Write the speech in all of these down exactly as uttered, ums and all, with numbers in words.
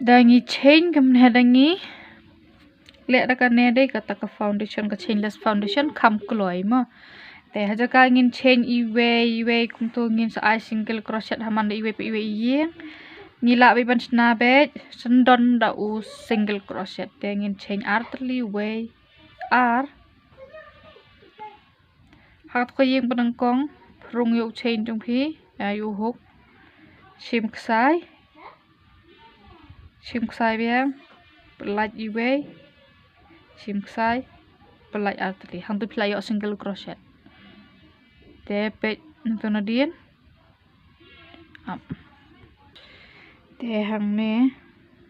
Da ngi chain kumne, da ngi leh da kane dei kata ka foundation, ka chainless foundation kham kloi mo. Te ha jaka ngin chain iwei iwei kumto ngin sa ai single crochet ha man da iwei pa iwei ïing. Ngi lah beit ban shna beit syndon da u single crochet. Te ngin chain ar tylli, wei, ar. Ha kato ka ïing ba nyngkong, pynrung ïa u chain jong phi, ïa u hook. Shim ksai. Shim ksai biang, pyllait iwei. Shim ksai, pyllait ar tylli. Hangto phi lah ïoh single crochet. Te peit nangto nadien. Ap. Te hangne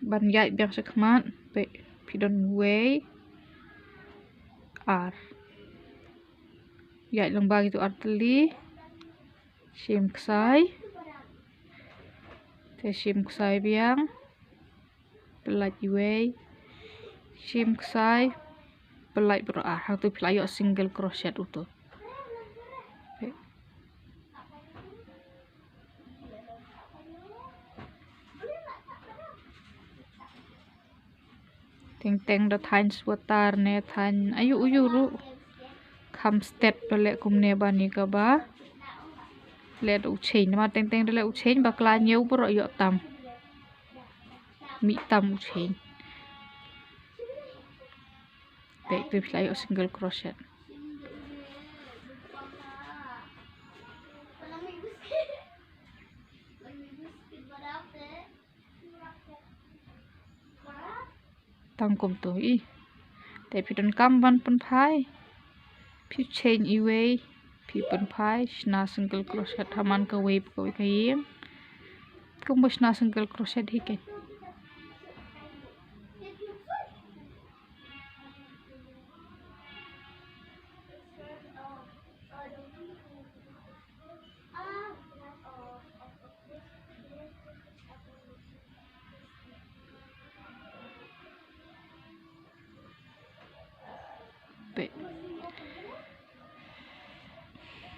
ban ïaid biang sha khmat, peit phi don wei, ar. Ïaid lyngba kito ar tylli. Shim ksai. Te shim ksai biang. Pyllait iwei. Shim ksai. Pyllait baroh ar. Hangto phi lah ïoh single crochet uto. Teng teng da thaiñ sweater ne thaiñ aïu aïu ruh. Kham stet ba leh kumne bani kaba leh da u chain. Namar teng teng da leh u chain ba kla ñiew baroh ïoh tam. Mih tam u chain. Peit, to phi lah ïoh single crochet. Tang kumto i. Te phi donkam ban pynphai, phi chain iwei, phi pynphai, shna single crochet ha man kawei pa kawei ka ïing. Kumba shna single crochet hi kein. Peit.